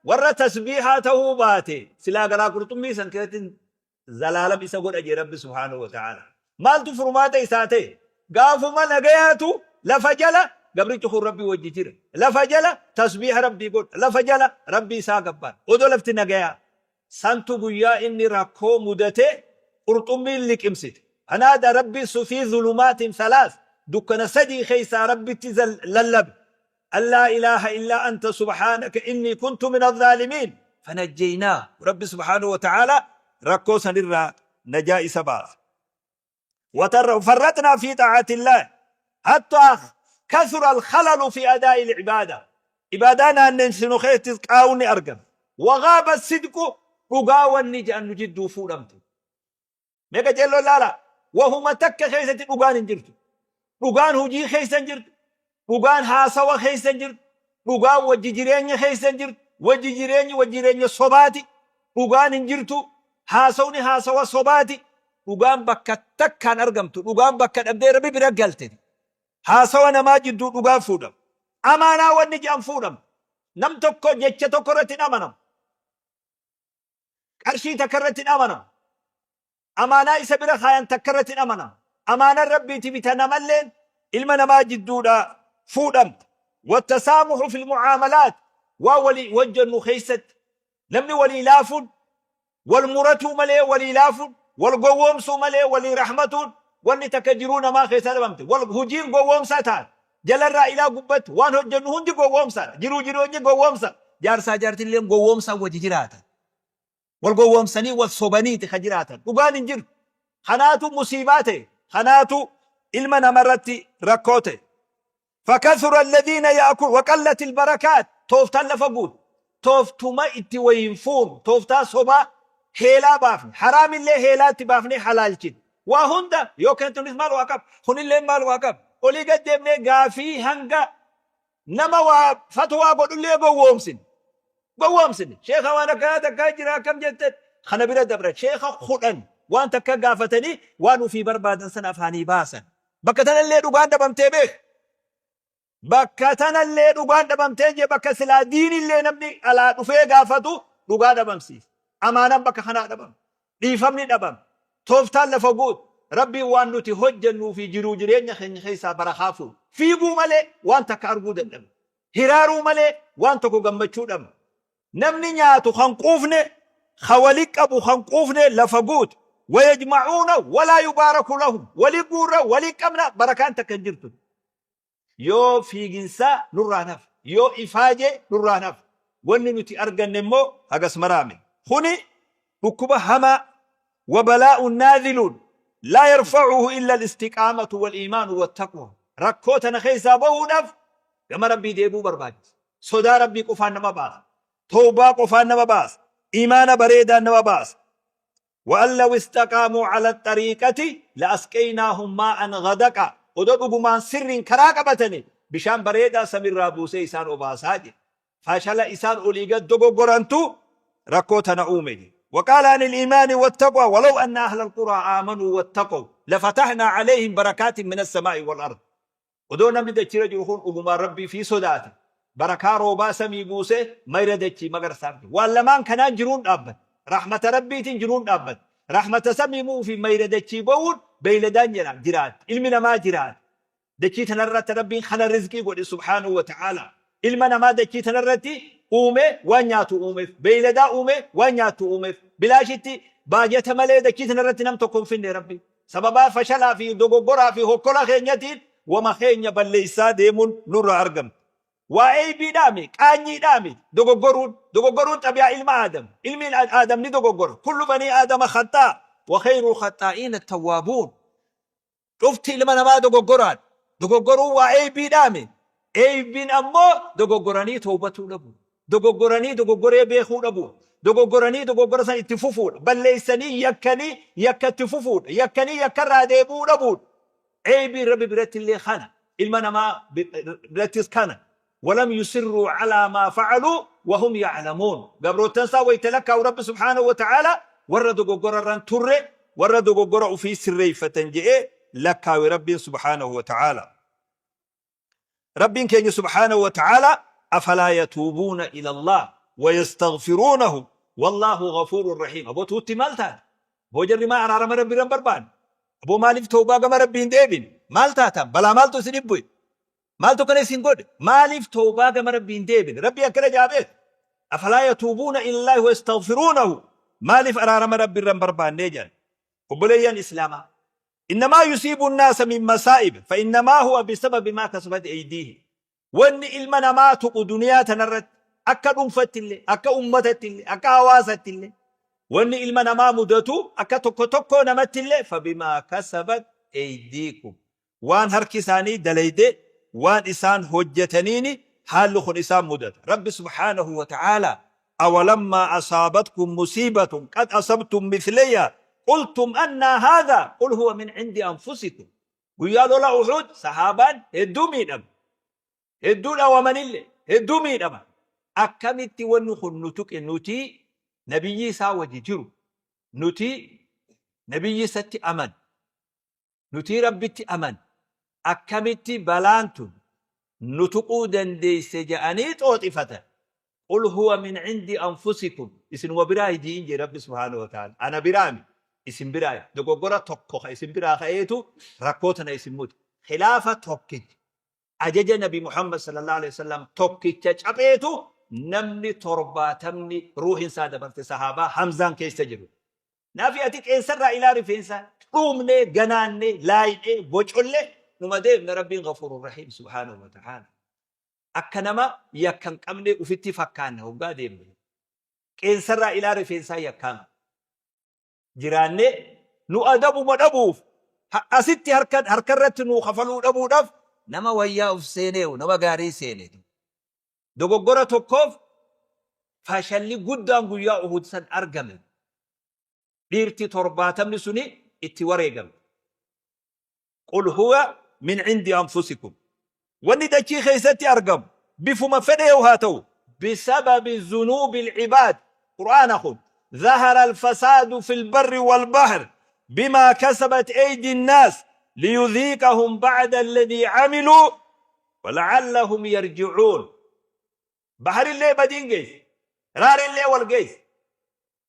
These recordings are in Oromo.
Warra tasbiihaa tahuu baate silaa garaa qurxummii san keessatti zalaalam isa godha jee Rabbi subhaanahu wa ta'aala. Maaltu furmaata isaa ta'e? Gaafuma nagayaatu lafa jala gabrichi kun Rabbi wajji jira. Lafa jala tasbiiha Rabbii godha. Lafa jala Rabbii isaa gabbara. Odoo lafti nagayaa. Santu guyyaa inni rakkoo mudate qurxummiin liqimsite. Fanaada Rabbi fi zulumaatin thalaas dukkana sadii keessaa Rabbitti lallabe. An laa ilaaha illaa anta subhaanaka innii kuntu mina zaalimiin fanajjeynaahu. Rabbi subhaanahu wa ta'aalaa rakkoo sanirraa najaa isa baase. Farraxnaa fi xaa'atillaahi hattaa kasura alkhalalu fi adaa'i al'ibaada. Ibaadaa naannessinu keessattis qaawni argame. Waghaaba sidqu dhugaa wanni jedhan nu jidduu fuudhamte. Mee qaceelloon laala. Wahuma takka keessatti dhugaan hin jirtu. Dhugaan hojii keessa hin jirtu. Dhugaan haasawa keessa hin jirtu. Dhugaan wajji jireenya keessa hin jirtu. Wajji jireenyi wajji jireenya sobaati. Dhugaan hin jirtu. Haasawni haasawa sobaati. Dhugaan bakka takkaan argamtu. Dhugaan bakka dhabdee Rabbi bira galte. Haasawa namaa jidduu dhugaan fuudhama. Amaanaa wanni jedhan fuudhama. Nam tokko jecha tokko irratti hin amanamu. Qarshii takka irratti hin amanamu. Amaanaa isa bira kaayan takka irratti hin amanamu. Amaanaan Rabbiiti bita namalleen ilma namaa jidduudha fuudhamte. Wattasaamuhu fil mucaamalaat waan walii hojjennu keessatti namni walii laafuun wal muratuu malee walii laafuun wal gowwoomsuu malee walii rahmatuun wanni takka jiruu namaa keessaa dhabamte. Wal hojiin gowwoomsaa taate. Jalarraa ilaa gubbatti waan hojjennu hundi gowwoomsaadha. Jiruu jireenyi gowwoomsa. Jaarsaa jaartilleen gowwoomsaan wajji jiraatan. Wal gowwoomsanii wal sobaniiti ka jiraatan. Dhugaan hin jiru. Kanaatu musiibaa ta'e. Kanaatu ilma namarratti rakkoo ta'e. Fakasura alladhiina ya'kul waqallati albarakaat tooftaan lafa guute. Tooftuma itti wayiin fuunu tooftaa sobaa heelaa baafne haraamillee heelaatti baafnee halaalchine. Waa hunda yoo kentunis maal waa qaba kunillee maal waa qaba olii gad deemnee gaafii hanga nama waa fatwaa godhullee gowwoomsine gowwoomsine sheekha waan akkanaa takkaa jira akkam jette kana bira dabra sheekha 10 waan takka gaafatanii waan ofii barbaadan sana afaanii baasan bakka tanallee dhugaan dhabamtee beek Bakka tanallee dhugaan dhabamtee jee bakka silaa diinillee namni alaa dhufee gaafatu dhugaa dhabamsiisa. Amaanaan bakka kanaa dhabame. Dhiifamni dhabame. Tooftaan lafa guute. Rabbiin waan nuti hojjennuu fi jiruu jireenya keenya keessaa barakaa fuudhe. Fiiguu malee waan takka arguu dadhabne. Hiraaruu malee waan tokko gammachuu dhabne. Namni nyaatu kan quufne, ka wali qabu kan quufne lafa guute. Wayajma'uuna walaa yubaaraku lahum. Wali guurra, wali qabna, barakaan takka hin jirtu. Yoo fiiginsaa nurraa hin hafe, yoo ifaajee nurraa hin hafe, wanni nuti arganne immoo hagas maraa miti. Kuni dhukkuba hamaa wa balaa'un naaziluun laa yarfa'uhu illa al-istiqaamatu wal iimaanu wattaqwa. Rakkoo tana keessaa bahuudhaaf gama Rabbii deebi'uu barbaachisa. Sodaa Rabbii qofaan nama baasa. Tawbaa qofaan nama baasa. Iimaana bareedaan nama baasa. Wa an law istaqaamuu ala axxariiqati la asqeynaahum maa'an gadaqa odoo dhugumaan sirriin karaa qabatanii bishaan bareedaa samirraa buusee isaan obaasaa jedhe. Fashala isaan olii gad dogoggorantu rakkoo tana uume jedhe. Waqaala anil iimaani wattaqwa walaw anna ahlal quraa aamanuu wattaqaw lafatahnaa alayhim barakaatin minas samaa'i wal ard. Odoo namni dachiirra jiru kun dhugumaan Rabbii fi sodaate barakaa roobaa samii buusee mayra dachii magarsaaf jiru. Waan lamaan kanaan jiruun dhaabbate. Rahmata Rabbiitiin jiruun dhaabbate. Rahmata samii bu'uu fi mayra dachii ba'uun beeyladaan jiraatti. Ilmi namaa jiraata. Dachii tanarratti Rabbiin kana rizqii godhe subhaanahu wa ta'aalaa. Ilma namaa dachii tanarratti uume waan nyaatu uumeef. Beeyladaa uume waan nyaattu uumeef. Bilaashitti baajata malee dachii tanarratti nam tokko hin finne Rabbiin. Sababaa fashalaa fi dogoggoraa fi hokkola keenyatiin wama keenya balleessaa deemuun nurraa argamti. Waa eeybiidhaa mi, qaanyiidhaa mi dogoggoruun. Dogoggoruun xabi'aa ilma Aadam. Ilmi Aadam ni dogoggora. Kullu banii Aadama khaxxaa wa khayrul khaxxaa'iina attawwaabuun. Cufti ilma namaa dogoggoraadha. Dogoggoruun waa eeybiidhaa mi? Eeybiin ammoo dogoggoranii tawbatuu dhabuudha. Dogoggoranii dogoggoree beekuu dhabuudha. Dogoggoranii dogoggora san itti fufuudha. Balleessanii yakkanii yakka itti fufuudha. Yakkanii yakkarraa deebi'uu dhabuudha. Eeybiin Rabbi biratti illee kana. Ilma namaa birattis kana. Walam yusirruu calaa maa facaluu wahum yaclamuun. Gabroottan isaa wayta lakkaa'u Rabbi subhaanahu wa ta'aalaa warra dogoggora irra hin turre, warra dogoggora ufii sirreeffatan je'ee lakkaawe Rabbiin subhaanahu wa ta'aalaa. Rabbiin keenya subhaanahu wa ta'aalaa afalaa yatuubuuna ilallaah. ويستغفرونه والله غفور رحيم. Aboo tuutti maal taate? Aboo jarri maa araarama Rabbi irra hin barbaanne? Aboo maaliif tawbaa gama Rabbii hin deebine? Maal taatan? Balaa maaltu isin bu'e? Maaltu kana isin godhe? Maaliif tawbaa gama Rabbii hin deebine? Rabbii akkana jaa beeka. أفلا يتوبون إلى الله ويستغفرونه. Maaliif araarama Rabbi irra hin barbaanne jedhan. Obboleeyyan Islaamaa. إنما يصيب الناس من مصائب فإنما هو بسبب ما كسبت أيديهم. Wanni ilma namaa tuqu duniyaa tanarratti akka dhuunfatti illee, akka ummatatti illee, akka hawaasatti illee, wanni ilma namaa mudatu akka tokko tokko namatti illee, فبما كسبت أيديكم, waan harki isaanii dalayde, waan isaan hojjetaniini haalli kun isaan mudata. Rabbi سبحانه وتعالى أولما أصابتكم مصيبة قد أصبتم مثليها قلتم أنى هذا قل هو من عند أنفسكم. Guyyaa lola Uhud sahaabaan hedduu miidhama, hedduu dhawamanillee, hedduu miidhama. Akkamitti wanni kun nu tuqe? Nuti nabiyyi isaa wajji jiru, nuti nabiyyi isatti aman, nuti Rabbitti aman, akkamitti balaan tun nu tuquu dandeeyse jedhanii xooxifatan. قل هو من عند أنفسكم, isinuma biraa hijiin jee Rabbi سبحانه وتعالى. Ana biraami, isin biraa. Dogoggora tokko ka isin biraa ka'eetu rakkoo tana isin muti. Khilaafa tokkicha ajaja Nabi Muhammad صلى الله عليه وسلم tokkicha capheetu namni 70n ruuhin isaa dabarte, sahaabaa Hamzaan keessa jiru. Naafi ati qeensarraa ilaa rifeensaa dhuumnee, ganaannee, laayinee, bocollee numa deemna. Rabbiin غفور رحيم سبحانه وتعالى. Akka nama yakka hin qabne ufitti fakkaanna hoggaa deemne. Qeensarraa ilaa rifeensaa yakkaan jiraannee nu adabuma dhabuuf, asitti harka irratti nu kafaluu dhabuudhaaf, nama wayyaa uf seeneewu, nama gaarii seeneetu. Dogoggora tokkoof fashalli guddaan guyyaa Uhud san argame. Dhiirti 70n suni itti wareegame. قل هو من عند أنفسكم. Wanni dachii keessatti argamu bifuma fedheewu haa ta'u, بسبب ذنوب العباد. Qur'aana kun ظهر الفساد في البر والبحر بما كسبت أيدي الناس ليذيقهم بعض الذي عملوا ولعلهم يرجعون. Baharillee badiin geesse, raarillee wal geesse,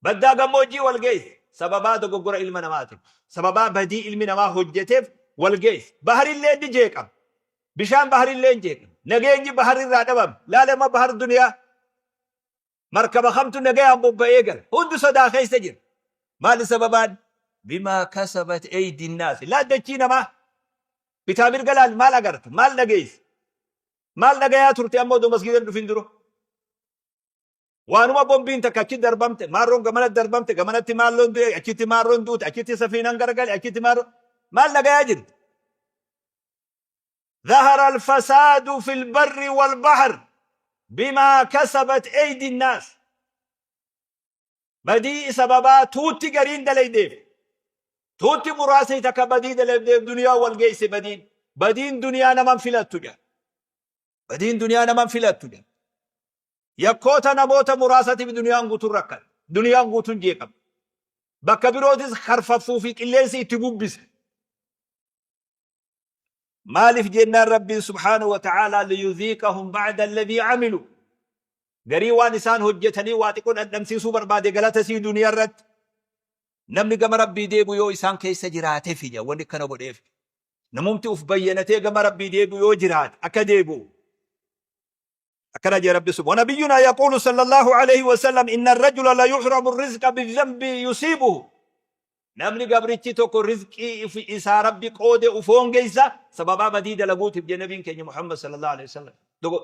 baddaa gammoojjii wal geesse. Sababaa dogoggora ilma namaatiif, sababaa badii ilmi namaa hojjeteef wal geesse. Baharillee ni jeeqama, bishaan baharillee hin jeeqama, nageenyi baharirraa dhabame. Laalama bahar duniyaa, markaba kamtu nagayaan bobba'ee gala? Hundi sodaa keessa jira. Maali sababaan? بما كسبت أيدي الناس. Laal, dachii namaa bitaa mirga laal. Maal agarta? Maal dhageessa? Maal dhagayaa turte? Ammoo odoo masgiida dhufin dura waanuma bombiin takka achi darbamte, maarroon gamana darbamte, gamanatti maalloon du'e, achitti maarroon duute, achitti safiinaan garagale, achitti maarroon. Maal dhagayaa jirti? ظهر الفساد في البر والبحر بما كسبت أيدي الناس. Badii sababaa tuutti gariin dalaydeef, tuutti muraasni takka badii dalaydeef duniyaa wal geesse badiin. Badiin duniyaa naman filattu jedha. Badiin duniyaa naman filattu jedha. Yakkoota namoota muraasatiif duniyaan guutuun rakkan, duniyaan guutuun jeeqama. Bakka birootis karfaffuu fi qilleensi itti bubbise. Maaliif jennaan, Rabbiin سبحانه وتعالى ليذيقهم بعض الذي عملوا. Garii waan isaan hojjetanii waa xiqqoo dhandhamsiisuu barbaade galata sii duniyaa irratti. Namni gama Rabbii deebi'u yoo isaan keessa jiraate fija wanni kana godheef. Namumti uf bayyanatee gama Rabbii deebi'u yoo jiraate akka deebi'u. Akkana jee Rabbi سبحانه. ونبينا يقول صلى الله عليه وسلم إن الرجل ليحرم الرزق بالذنب يصيبه. Namni gabrichi tokko rizqii isaa Rabbi qoode ufoon geessa sababaa badii dalaguutiif jee nabiin keenya Muhammad صلى الله عليه وسلم.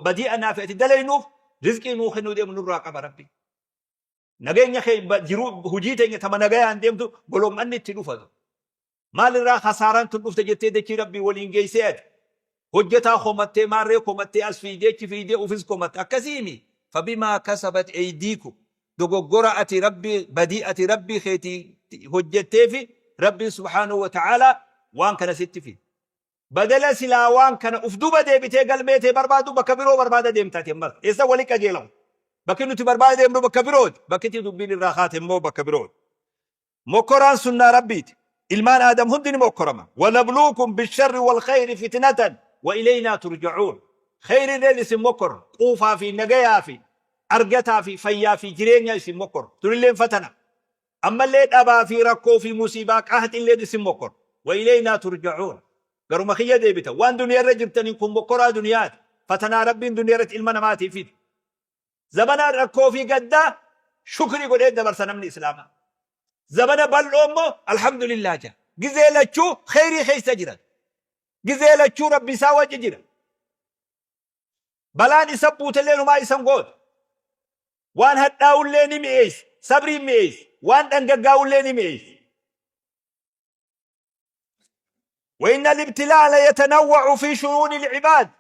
Badii anaa fi ati dalaynuuf rizqii nuu kennuu deemu nurraa qaba Rabbi. Nageenya kee jiruu hojii teenya tama nagayaan deemtu golommanni itti dhufatu. Maalirraa kasaaraan tun dhufte jettee dachii Rabbii waliin geessee ati. Hojjetaa komattee, maarree komattee, as fiidee achi fiidee ufis komatte akkasiimi. فبما كسبت أيديكم, dogoggora ati Rabbi, badii ati Rabbii keetii hojjettee fi Rabbiin سبحانه وتعالى waan kana sitti fide. Badala silaa waan kana uf duuba deebitee galmeetee barbaadu, bakka biroo barbaada deemtaati ammas. Eessa wali qajeelamu? Bakki nuti barbaada deemnu bakka birooti. Bakki itti dubbiin irraa kaate immoo bakka birooti. Mokkoraan sunnaa Rabbiiti. Ilmaan Aadam hundi ni mokkorama. ونبلوكم بالشر والخير فتنة وإلينا ترجعون. Khayrileen isin mokkorra. Quufaa fi nagayaa fi Argataa fi fayyaa fi jireenya isin mokkora. Tunilleen fatana. Ammallee dhabaa fi rakkoo fi musiibaa qahxilleen isin mokkora. Wa ilaynaa turja'uun. Garuma kiyya deebitan. Waan duniyaa irra jirtaniin kun mokkoraa duniyaati. Fatanaa Rabbiin duniyaa irratti ilma namaatii fide. Zabana rakkoo fi gaddaa shukrii godhee dabarsa namni Islaamaa. Zabana bal'oo immoo alhamdulillah jedha. Gizee lachuu kheyrii keessa jiran. Gizee lachuu Rabbi isaa wajji jira. Balaan isa buutellee numaa isan gootu. Waan hadhaa'ullee ni mi'eessi. Sabriin mi'eessi. Waan dhangaggaa'ullee ni mi'eessi. وإن الابتلاء ليتنوع في شؤون العباد.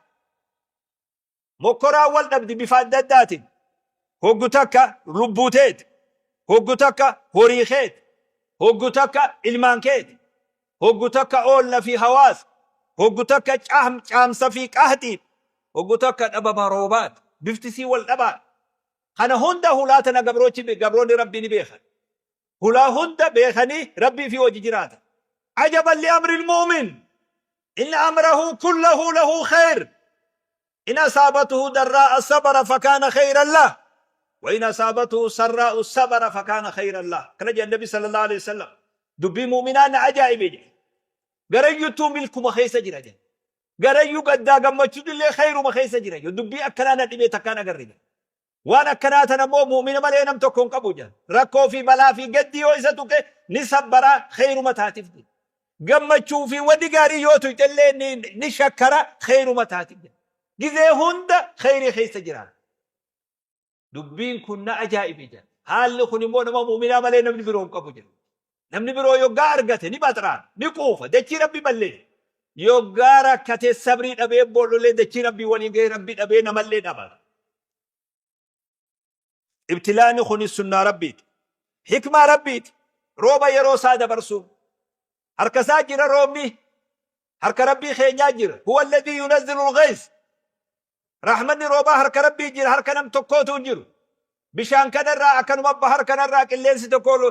Mokkoraan wal dhabdi bifa adda addaatiin. Hoggu takka lubbuu teeti. Hoggu takka horii keeti. Hoggu takka ilmaan keeti. Hoggu takka oolla fi hawaasa. Hoggu takka caamsa fi qahxiidha. Hoggu takka dhabama roobaati. Bifti isii wal dhabaadha. Kana hunda hulaa tana gabroochi gabroonni Rabbii ni beekan. Hulaa hunda beekanii Rabbii fi wajji jiraatan. Ajaban li amril mu'min. Inna amrahu kullahu lahu khayr. In asaabatuhu darraa'a sabara fakaana khayran lah. Wa in asaabatuhu sarraa'u sabara fakaana khayran lah. Kana jedhan Nabi sallallahu alaihi wasallam. Dubbii mu'minaa na ajaa'ibe jedhe. Garayyuttuu milkuma keessa jira jedhe. Garayyuu gaddaa gammachuutillee khayruma keessa jira jedhe. Dubbii akkanaa na dhibee takkaan agarre jedhe. Waan akkanaa tana immoo mu'mina malee nam tokko hin qabu jedhan. Rakkoo fi balaa fi gaddi yoo isa tuqe ni sabbara kheyruma taatiif jedhe. Gammachuu fi wanni gaarii yoo tuyxellee ni shakkara kheyruma taatiif jedhe. Gizee hunda kheyrii keessa jira. Dubbiin kun na ajaa'ibe jedha. Haalli kun immoo nama mu'minaa malee namni biroo hin qabu jedha. Namni biroo yoggaa argate ni baxraan, ni quufa, dachii Rabbi balleessa. Yoggaa rakkate sabrii dhabee bool'ullee dachii Rabbii waliin gahee Rabbi dhabee namallee dhaba. Ibtilaani kunis sunnaa Rabbiiti. Hikmaa Rabbiiti. Rooba yeroo isaa dabarsuun. Harka isaa jira roobni. Harka Rabbii keenyaa jira. Huwa alladhii yunazzilu al-ghayth. Rahmanni roobaa harka Rabbii jira. Harka nam tokkootu hin jiru. Bishaan kanarraa akkanuma bahar kanarraa qilleensi tokko ol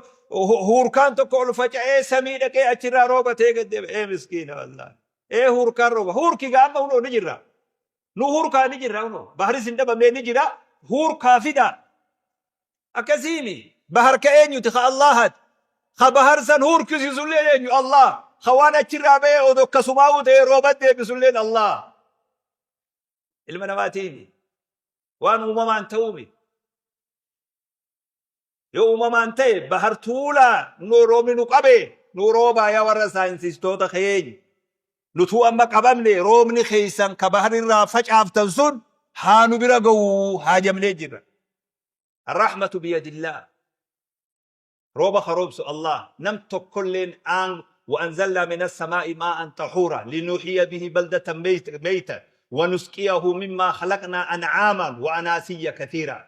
huurkaan tokko ol faca'ee samii dhaqee achirraa rooba ta'ee gad deebi'e. Ee miskiina wallaahi. Ee huurkaan rooba. Huurki gaa amma hunoo ni jirra. Nu huurkaa ni jirra hunoo. Baharis hin dhabamnee ni jira. Huurkaa fidaa. Akkasiimi. Bahar ka eenyuti? Ka Allaahati. Ka bahar san huurkisiisulleen eenyu? Allah. Ka waan achirraa ba'ee odoo akkasumaa'uu ta'ee rooba deebisulleen Allah. Ilma namaatiimi. Waan uumamaan ta'uu miti. Yoo uumamaan ta'e bahar tuulaa nu roobni nu qabe nu roobaa yaa warra saayinsistoota keenya. Nutuu amma qabamne roobni keessan ka bahar irraa facaaftan sun haa nu bira ga'u haajamnee jirra. Arrahmatu biyadillaah. Rooba ka roobsu Allah. Nam tokkolleen aang وأنزلنا من السماء ماء طهورا لنحيي به بلدة ميتا ونسقيه مما خلقنا أنعاما وأناسيا كثيرا.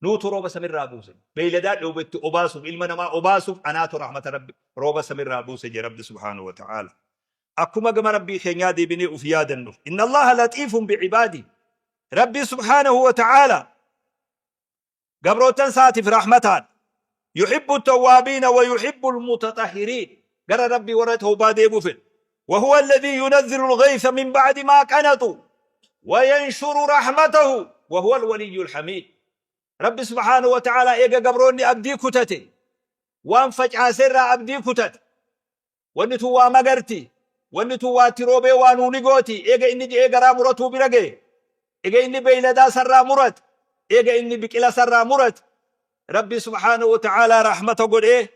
Nuutu rooba samirraa buuse. Beeyladaa dhoobatti obaasuuf, ilma namaa obaasuuf anaatu rahmata Rabbi rooba samirraa buuse jee Rabbi subhaanahu wa ta'aala. Akkuma gama Rabbii keenyaa deebinee uf yaadannuuf. Inna Allaha laxiifun bi'ibaadi. Rabbi subhaanahu wa ta'aala gabroottan isaatiif rahmataan. Yuhibbu tawwaabiina wa yuhibbu almutatahhiriin. Gara Rabbii warra tawbaa deebi'u fedha. وهو الذي ينزل الغيث من بعد ما قنطوا وينشر رحمته وهو الولي الحميد. ربي سبحانه وتعالى eega gabroonni abdii kutate, waan facaase irraa abdii kutate, wanni tun waa magarti, wanni tun waa itti roobee waa nuuni gooti eega inni je'ee garaa muratuu bira ga'e, eega inni beeyladaa sarraa murate, eega inni biqila sarraa murate, Rabbi subhaanahu wa ta'aalaa rahmata godhee.